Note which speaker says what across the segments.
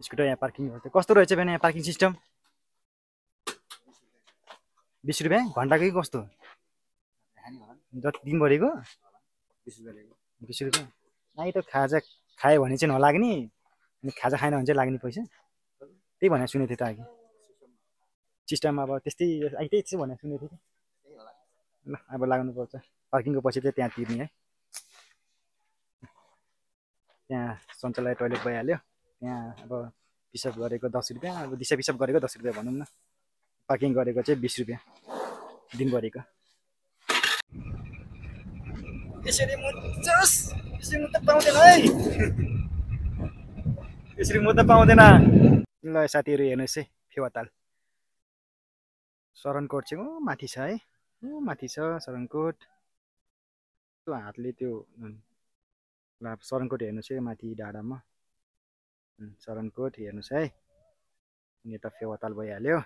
Speaker 1: Scooter यहाँ parking गर्छ। कस्तो रहेछ भने यहाँ पार्किङ सिस्टम? 20 रुपियाँ घन्टाको कि कस्तो? जति दिनभरिको 20 रुपियाँ। नाइ त खाजा खायो भने चाहिँ नलाग्ने, अनि खाजा खाएन भने चाहिँ लाग्ने पैसा, त्यही भनेर सुनेको थिएँ त अघि। सिस्टम अब त्यस्तै त्यही चाहिँ भनेर सुनेको थिएँ कि। ल अब लाग्नुपर्छ। पार्किङको पछि चाहिँ त्यहाँ तिर्ने है। त्यहाँ शौचालय टोइलेट भइहाल्यो। त्यहाँ अब पिसाब गरेको 10 रुपियाँ, अब दिसा पिसाब गरेको 10 रुपियाँ भनौँ न। पार्किङ गरेको चाहिँ 20 रुपियाँ दिनभरिको। यसरी मुच्छस्, यसरी मुद्दा पाउँदैन है। यसरी मुद्दा पाउँदैन। ल साथीहरू हेर्नुहोस् है, फेवाताल शरणकोट चाहिँ माथि छ है। माथि छ शरणकोट। त्यो हातले त्यो ल शरणकोट हेर्नुहोस् है, माथि डाँडामा शरणकोट हेर्नुहोस् है। यता फेवाताल भइहाल्यो,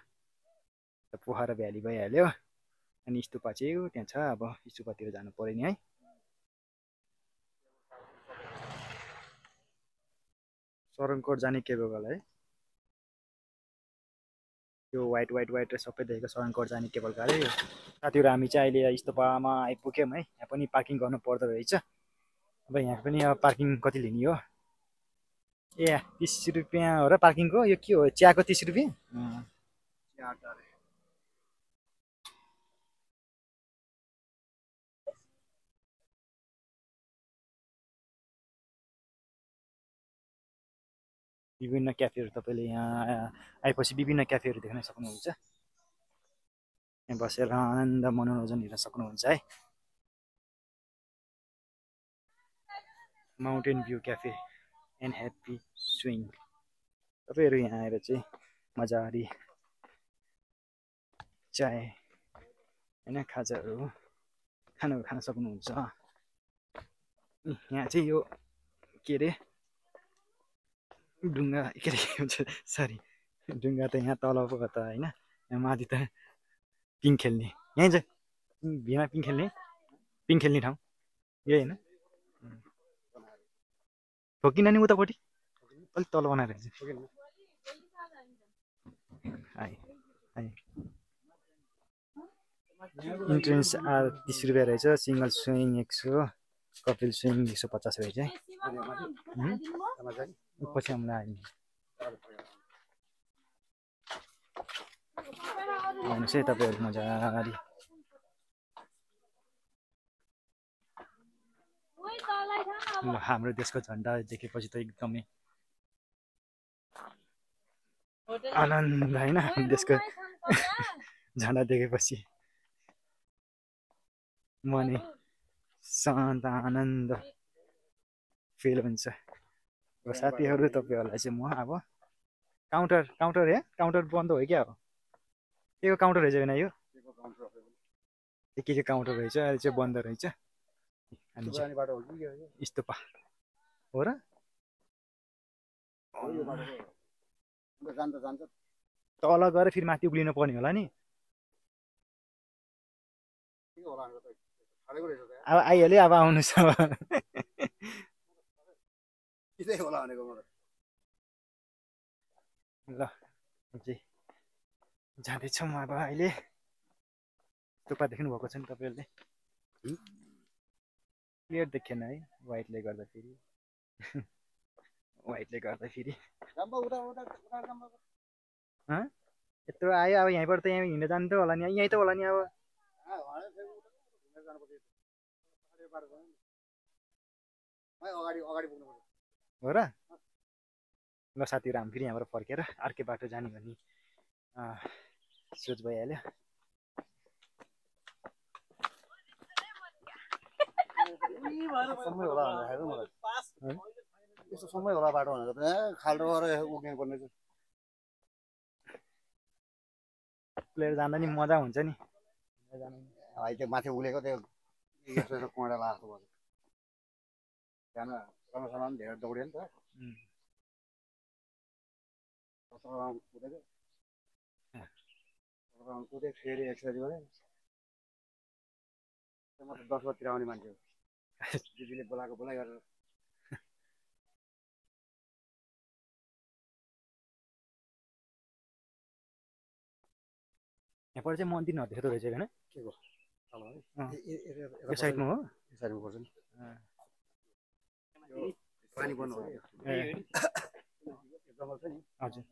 Speaker 1: पोखरा भ्याली भइहाल्यो, अनि स्तुपा चाहिँ त्यहाँ छ। अब स्तुपातिर जानु पर्यो नि है। शरणकोट जाने केबल है, त्यो वाइट सबै देखेको शरणकोट जाने केबल कार है। साथीहरू हामी चाहिँ अहिले स्तुपामा आइपुग्यौँ है। यहाँ पनि पार्किङ गर्नु पर्दो रहेछ। अब यहाँ पनि अब पार्किङ कति लिने हो? ए 30 रुपियाँ हो र पार्किङको। यो के हो, चियाको 30 रुपियाँ? विभिन्न क्याफेहरू तपाईँले यहाँ आएपछि विभिन्न क्याफेहरू देख्न सक्नुहुन्छ। यहाँ बसेर आनन्द मनोरञ्जन हेर्न सक्नुहुन्छ है। Mountain view cafe and happy swing. तपाईँहरू यहाँ आएर चाहिँ मजाले चाय होइन खाजाहरू खान सक्नुहुन्छ। यहाँ चाहिँ यो के अरे ढुङ्गा के अरे हुन्छ, सरी ढुङ्गा त यहाँ तल पो त होइन, यहाँ माथि त पिङ खेल्ने, यहीँ चाहिँ भिमा पिङ खेल्ने ठाउँ यही होइन। ठोकिन नि उतापट्टि अलिक तल बनाएर इन्ट्रेन्स 30 रुपियाँ रहेछ। सिङ्गल स्विङ 100, कपिल स्विङ 150 रहेछ है। पछि हामीलाई आउनुहोस् है तपाईँहरू मजाले। ल हाम्रो देशको झन्डा देखेपछि त एकदमै आनन्द होइन। देशको झन्डा देखेपछि मनै शान्त आनन्द फिल हुन्छ। साथीहरू तपाईँहरूलाई चाहिँ म अब काउन्टर हे काउन्टर बन्द हो क्या हो? के को काउन्टर रहेछ भने यो के काउन्टर रहेछ, अहिले चाहिँ बन्द रहेछ। स्तुपा हो र तल गएर फेरि माथि उक्लिनु पर्ने होला नि। अब आइहाल्यो, अब आउनुहोस्। अब ल जाँदैछौँ अब अहिले। स्तुपा देख्नु भएको छ नि तपाईँहरूले? क्लियर देखेन है वाइटले गर्दाखेरि। यत्रो आयो, अब यहीँबाट त यहाँ हिँड्न जानु त होला नि, यहीँ त होला नि अब। हो र ल साथीहरू हामी फेरि यहाँबाट फर्केर अर्कै बाटो जाने भन्ने सोच भइहाल्यो।
Speaker 2: यस्तो समय होला बाटो भनेर त खाल्डो गरेर उक्किनु पर्ने चाहिँ
Speaker 1: प्लेयर जाँदा नि मजा हुन्छ नि।
Speaker 2: भाइ त्यो माथि उक्लेको त्यो यस्तो कोँडा लाग्छ भयो। त्यहाँ क्रमशः धेरै दौड्यो नि त। कुदेको फेरि एक्सर्साइज गरेँ। 10 बजीतिर आउने मान्छे हो। दिदीले बोलाएको बोलाइ गरेर
Speaker 1: यहाँबाट चाहिँ मन्दिर नदेख्दो रहेछ होइन
Speaker 2: के को तल है
Speaker 1: अँ।
Speaker 2: यो
Speaker 1: यो साइडमा हो
Speaker 2: साइडमा पर्छ नि
Speaker 1: अँ।
Speaker 2: पानी बन्द हो
Speaker 1: ए
Speaker 2: जङ्गल छ नि
Speaker 1: हजुर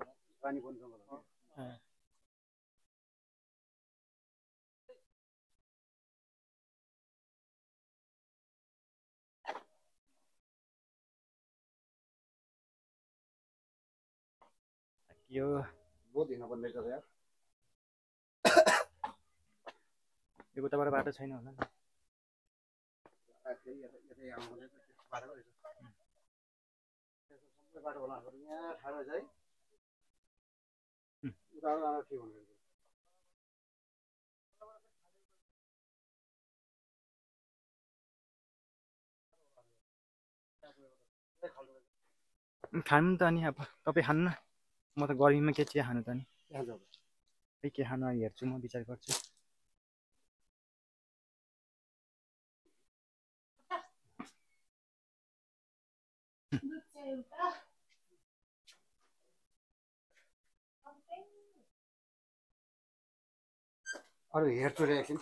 Speaker 2: पानी बन्द जङ्गल हो
Speaker 1: अँ। यो
Speaker 2: बहुत हिँड्न पर्ने रहेछ यार
Speaker 1: यो उताबाट बाटो छैन होला नि
Speaker 2: फेरि यतै आउनु पर्ने बाटो रहेछ सबै बाटो होला यहाँ ठाडो छ है उता जाँदा ठिक हुन्छ
Speaker 1: खानु त अनि अब तपाईँ खानु न म त गर्मीमा के चिया खानु त नि
Speaker 2: यहाँ जाऊ
Speaker 1: खै के खानु हेर्छु म विचार गर्छु
Speaker 2: अरू हेर्छु रे एकछिन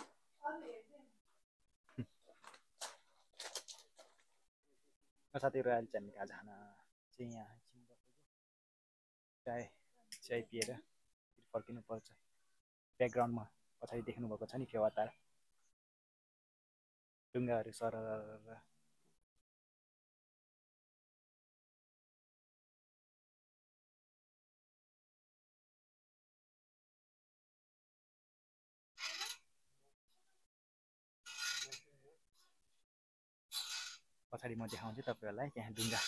Speaker 1: साथीहरू अहिले चाहिँ हामी खाजा खान चाहिँ यहाँ एकछिन बसेको चाय पिएर फर्किनु पर्छ ब्याकग्राउन्डमा पछाडि देख्नुभएको छ नि फेवाताल ढुङ्गाहरू सरर पछाडि म देखाउँछु तपाईँहरूलाई त्यहाँ ढुङ्गा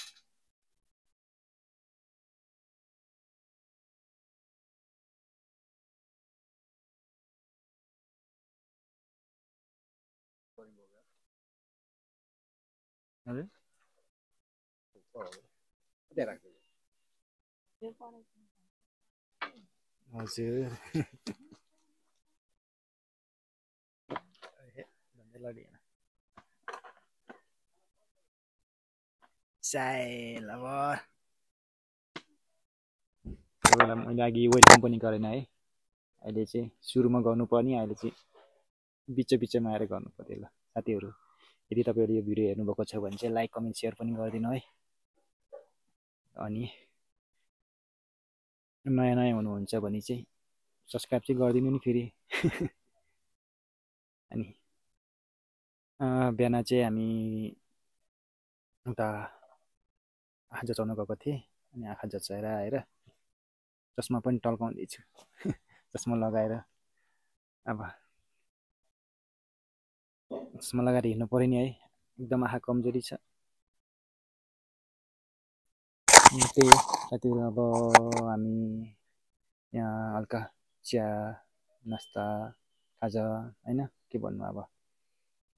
Speaker 1: हजुर हजुर झन्डै लडिएन चाय लभर त्यो बेला मैले अघि वेलकम पनि गरेन है अहिले चाहिँ सुरुमा गर्नुपर्ने अहिले चाहिँ बिचमा आएर गर्नु पर्यो ल साथीहरू यदि तपाईँहरू यो भिडियो हेर्नुभएको छ भने चाहिँ लाइक कमेन्ट सेयर पनि गरिदिनु है अनि नयाँ हुनुहुन्छ भने चाहिँ सब्सक्राइब चाहिँ गरिदिनु नि फेरि अनि बिहान चाहिँ हामी उता आँखा जचाउन गएको थिएँ अनि आँखा जचाएर आएर चस्मा पनि टल्काउँदैछु चस्मा लगाएर अब चस्मा लगाएर हिँड्नु पऱ्यो नि है एकदम आँखा कमजोरी छ त्यही हो साथीहरू अब हामी यहाँ हल्का चिया नास्ता खाजा होइन के भन्नु अब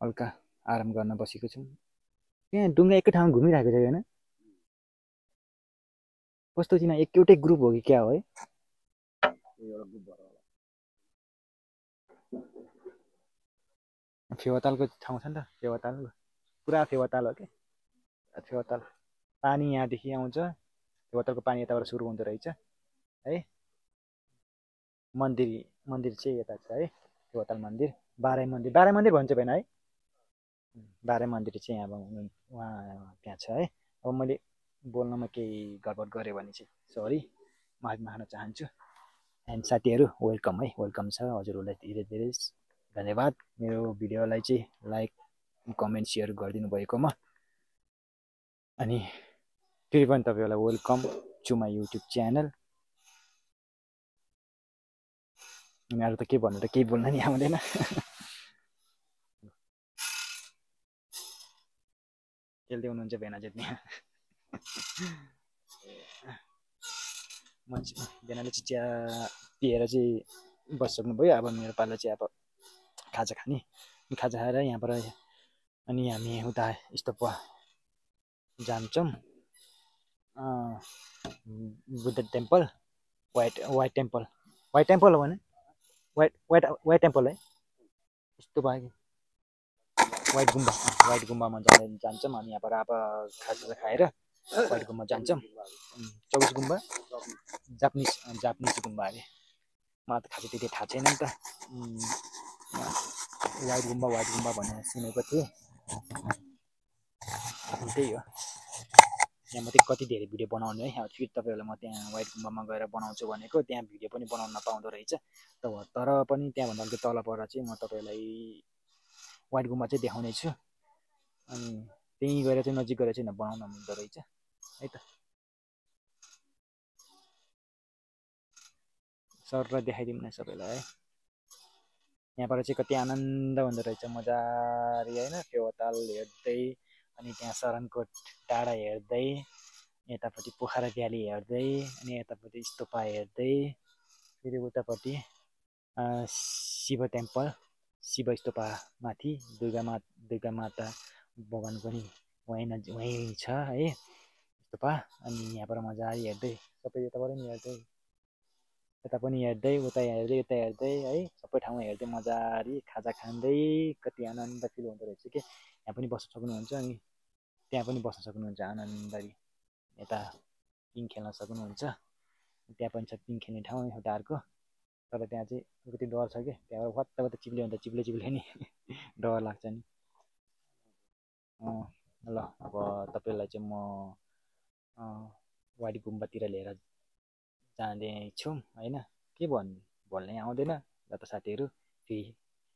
Speaker 1: हल्का आराम गर्न बसेको छौँ त्यहाँ ढुङ्गा एकै ठाउँमा घुमिरहेको छ होइन कस्तो चिन एउटै ग्रुप हो कि क्या हो है फेवातालको ठाउँ छ नि त फेवाताल पुरा फेवाताल हो कि फेवाताल पानी यहाँदेखि आउँछ फेवातालको पानी यताबाट सुरु हुँदो रहेछ है मन्दिर चाहिँ यता छ है फेवाताल मन्दिर बाह्रै मन्दिर भन्छ भएन है बाह्रै मन्दिर चाहिँ अब उहाँ त्यहाँ छ है अब मैले बोल्नमा केही गडबड गरेँ भने चाहिँ सरी माफी माग्न चाहन्छु एन्ड साथीहरू वेलकम है वेलकम छ हजुरहरूलाई धेरै धेरै धन्यवाद मेरो भिडियोलाई चाहिँ लाइक कमेन्ट सेयर गरिदिनु भएकोमा अनि फेरि पनि तपाईँहरूलाई welcome to my YouTube channel अनि अरू त के भन्नु त केही बोल्न नि आउँदैन खेल्दै हुनुहुन्छ भेना जेत्ने मान्छे भेनाले चाहिँ चिया पिएर चाहिँ बसिसक्नु भयो अब मेरो पालो चाहिँ अब खाजा खाने खाजा खाएर यहाँबाट अनि हामी उता स्तूप जान्छौँ बुद्ध टेम्पल वाइट टेम्पल हो भने वाइट टेम्पल है स्तूप वाइट गुम्बामा जान्छौँ अनि यहाँबाट अब खाजा खाएर वाइट गुम्बा जान्छौँ चौबिस गुम्बा जापानिज गुम्बा अरे मलाई त खासै त्यति थाहा छैन नि त। वाइट गुम्बा भनेर सुनेको थिएँ। त्यही हो। त्यहाँ मात्रै कति धेरै भिडियो बनाउने है। अब फेरि तपाईँहरूलाई म त्यहाँ वाइट गुम्बामा गएर बनाउँछु भनेको, त्यहाँ भिडियो पनि बनाउन नपाउँदो रहेछ। तर पनि त्यहाँभन्दा अलिक तल पर चाहिँ म तपाईँहरूलाई वाइट गुम्बा चाहिँ देखाउने छु। अनि त्यहीँ गएर चाहिँ नजिक गएर चाहिँ बनाउन मिल्दो रहेछ है त। सर देखाइदिउँ न सबैलाई है। यहाँबाट चाहिँ कति आनन्द हुँदो रहेछ मजाले होइन। फेवाताल हेर्दै अनि त्यहाँ शरणकोट डाँडा हेर्दै, यतापट्टि पोखरा भ्याली हेर्दै, अनि यतापट्टि स्तूपा हेर्दै, फेरि उतापट्टि शिव टेम्पल, शिव स्तूपा माथि दुर्गा माता भगवान पनि वहीँ छ है स्तूपा। अनि यहाँबाट मजाले हेर्दै सबै यताबाट नि हेर्दै, यता पनि हेर्दै, उता हेर्दै, यता हेर्दै है, सबै ठाउँ हेर्दै मजाले खाजा खाँदै कति आनन्द फिल हुँदो रहेछ कि। यहाँ पनि बस्न सक्नुहुन्छ अनि त्यहाँ पनि बस्न सक्नुहुन्छ आनन्दले। यता पिङ खेल्न सक्नुहुन्छ। त्यहाँ पनि छ पिङ खेल्ने ठाउँ एउटा अर्को। तर त्यहाँ चाहिँ अलिकति डर छ कि, त्यहाँबाट वात्त चिप्ल्यो भने त चिप्ले नि डर लाग्छ नि। ल अब तपाईँलाई चाहिँ म वाइट गुम्बातिर लिएर जाँदैछु होइन। के भन्नै आउँदैन ल त साथीहरू। फेरि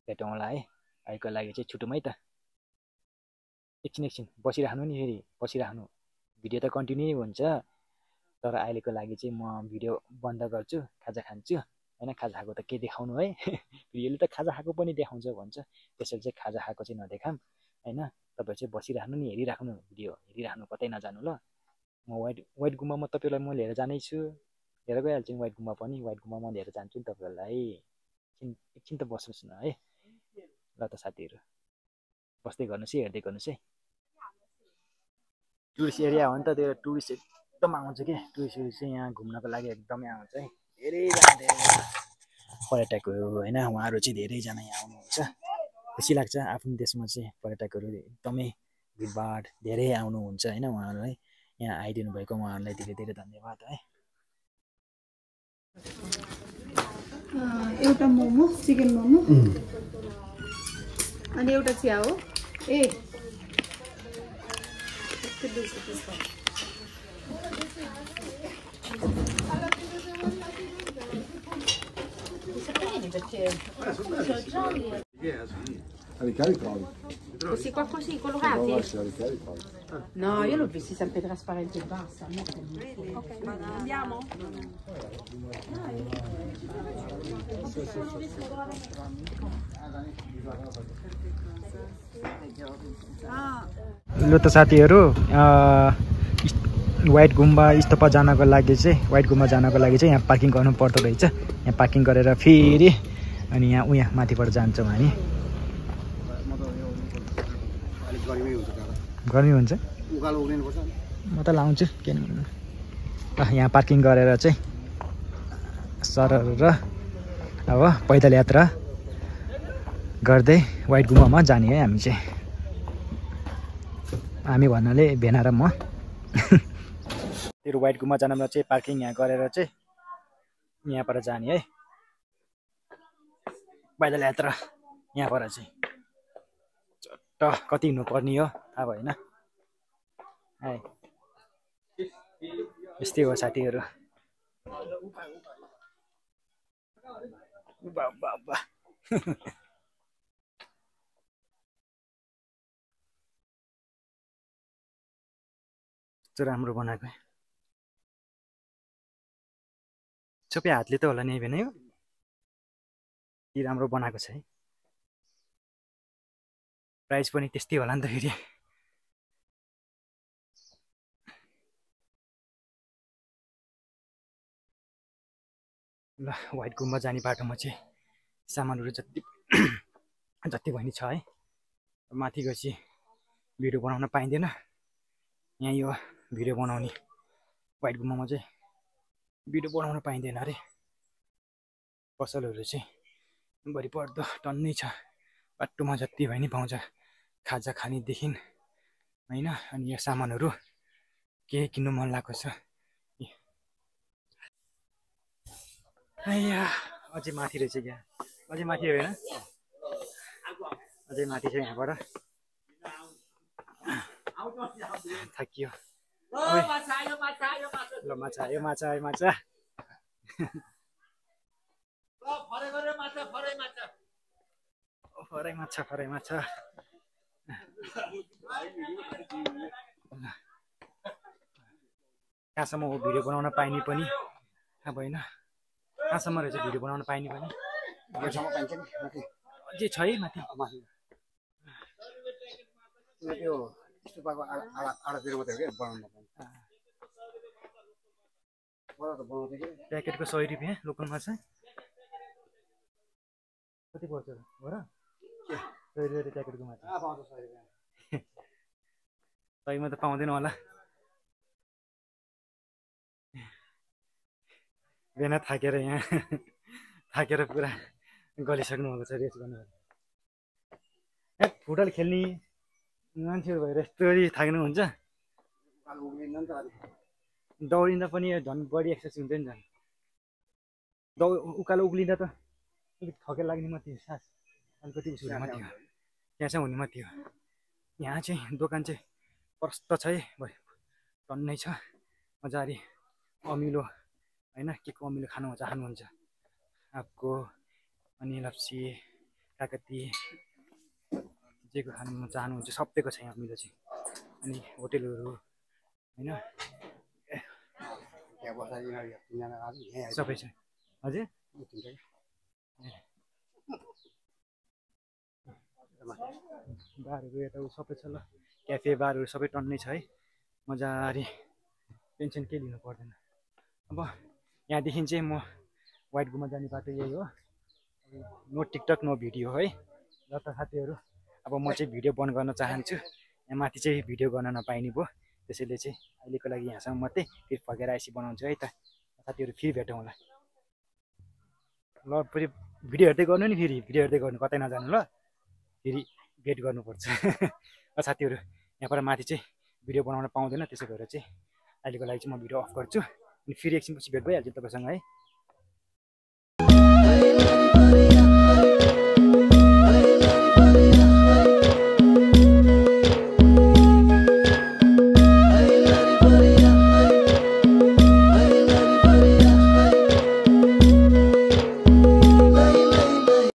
Speaker 1: भेटौँला है। अहिलेको लागि चाहिँ छुटौँ है त। एकछिन बसिराख्नु नि, फेरि बसिराख्नु। भिडियो त कन्टिन्यू हुन्छ, तर अहिलेको लागि चाहिँ म भिडियो बन्द गर्छु, खाजा खान्छु होइन। खाजा खाएको त के देखाउनु है। भिडियोले त खाजा खाएको पनि देखाउँछ भन्छ, त्यसरी चाहिँ खाजा खाएको चाहिँ नदेखाऊँ होइन। तपाईँ चाहिँ बसिराख्नु नि, हेरिराख्नु, भिडियो हेरिराख्नु, कतै नजानु ल। म वाइट गुम्बामा तपाईँलाई म लिएर जानेछु, लिएर गइहाल्छु नि। वाइट गुम्बा पनि, वाइट गुम्बामा लिएर जान्छु नि तपाईँहरूलाई। एकछिन त बस्नुहोस् न है। ल त साथीहरू बस्दै गर्नुहोस् है, हेर्दै गर्नुहोस् है। टुरिस्ट एरिया हो नि त त्यो, टुरिस्ट एकदम आउँछ कि। टुरिस्टहरू चाहिँ यहाँ घुम्नको लागि एकदमै आउँछ है। धेरैजना पर्यटकहरू होइन, उहाँहरू चाहिँ धेरैजना यहाँ आउनुहुन्छ। खुसी लाग्छ आफ्नो देशमा चाहिँ पर्यटकहरू एकदमै भिडभाड धेरै आउनुहुन्छ होइन। उहाँहरूलाई यहाँ आइदिनु भएको उहाँहरूलाई धेरै धेरै धन्यवाद है।
Speaker 3: एउटा मोमो, चिकन मोमो अनि एउटा चिया हो।
Speaker 4: Così qua così, colorati?
Speaker 3: No, io l'ho visti sempre trasparenti e basta.
Speaker 4: Ok, andiamo?
Speaker 1: ल त साथीहरू वाइट गुम्बा स्तूपा जानको लागि चाहिँ, वाइट गुम्बा जानको लागि चाहिँ यहाँ पार्किङ गर्नु पर्दो रहेछ। यहाँ पार्किङ गरेर फेरि अनि यहाँ माथिबाट जान्छौँ हामी। गर्मी हुन्छ म त लाउँछु के यहाँ पार्किङ गरेर चाहिँ सरर अब पैदल यात्रा गर्दै वाइट गुम्बामा जाने है हामी चाहिँ। हामी भन्नाले भेना र म। त्यो वाइट गुम्बा जानमा चाहिँ पार्किङ यहाँ गरेर चाहिँ यहाँबाट जाने है पैदल यात्रा। यहाँबाट चाहिँ चट्ट कति हिँड्नुपर्ने हो थाहा भएन है। यस्तै हो साथीहरू। यस्तो राम्रो बनाएको सबै हातले त होला नि भने हो। के राम्रो बनाएको छ है। प्राइस पनि त्यस्तै होला नि त फेरि। ल वाइट गुम्बा जाने बाटोमा चाहिँ सामानहरू जति पनि छ है। माथि गएपछि भिडियो बनाउन पाइँदैन। यहाँ यो भिडियो बनाउने वाइट गुम्बामा चाहिँ भिडियो बनाउन पाइँदैन अरे। पसलहरू चाहिँ भरिपर्दो टन्नै छ। बाटोमा जति भए नि पाउँछ खाजा खानेदेखि होइन। अनि यो सामानहरू के किन्नु मन लागेको छ। अझै माथि रहेछ क्या अझै माथि होइन अझै माथि छ यहाँबाट थाकियो ल माछा आयो माछा आयो माछा फराइ माछा फराइ माछा कहाँसम्म हो भिडियो बनाउन पाइने पनि थाहा भएन कहाँसम्म रहेछ भिडियो बनाउन पाइने पनि
Speaker 2: योसम्म पाइन्छ नि माथि
Speaker 1: अझै छ है माथि
Speaker 2: माथि त्यो स्टुपाको आडातिर मात्रै हो क्या बनाउनु नपाउने मलाई त बनाउँदै कि
Speaker 1: प्याकेटको 100 रुपियाँ लोकल माछा कति पर्छ हो र 100 रुपियाँ प्याकेटको माछा
Speaker 2: पाउँछ 100 रुपियाँ
Speaker 1: सहीमा त पाउँदैन होला बिहान थाकेर यहाँ थाकेर पुरा गलिसक्नु भएको छ रेस गर्नु ए फुटबल खेल्ने मान्छेहरू भएर यस्तरी थाक्नुहुन्छ
Speaker 2: उकालो उक्लिँदैन नि त अलिक
Speaker 1: दौडिँदा पनि झन् बढी एक्सर्साइज हुन्छ नि झन् उकालो उक्लिँदा त अलिक थकेर लाग्ने मात्रै हो सास अलिकति उस हुने मात्रै हो त्यहाँ चाहिँ हुने मात्रै हो यहाँ चाहिँ दोकान चाहिँ प्रष्ट छ है भयो टन्नै छ मजाले अमिलो होइन के को अमिलो खानु चाहनुहुन्छ आँपको अनि लप्सी काकती जेको खानु चाहनुहुन्छ सबैको छ यहाँ अमिलो चाहिँ अनि होटेलहरू होइन
Speaker 2: त्यहाँ बस्दा यिनीहरू तिनजना आएको यहीँ आइपुग्यो।
Speaker 1: सबै छ हजुर बारहरू यता सबै छ ल क्याफे बारहरू सबै टन्नै छ है मजाले टेन्सन केही लिनु पर्दैन अब यहाँदेखि चाहिँ म वाइट गुम्बा जाने बाटो यही हो नो टिकटक नो भिडियो है ल त साथीहरू अब म चाहिँ भिडियो बन्द गर्न चाहन्छु यहाँ माथि चाहिँ भिडियो गर्न नपाइने भयो त्यसैले चाहिँ अहिलेको लागि यहाँसम्म मात्रै फेरि फर्केर आइसी बनाउँछु है त साथीहरू फेरि भेटौँ होला ल फेरि भिडियो हेर्दै गर्नु नि फेरि भिडियो हेर्दै गर्नु कतै नजानु ल फेरि भेट गर्नुपर्छ ल साथीहरू यहाँबाट माथि चाहिँ भिडियो बनाउन पाउँदैन त्यसो भएर चाहिँ अहिलेको लागि चाहिँ म भिडियो अफ गर्छु अनि फेरि एकछिनपछि भेट भइहाल्छ तपाईँसँग है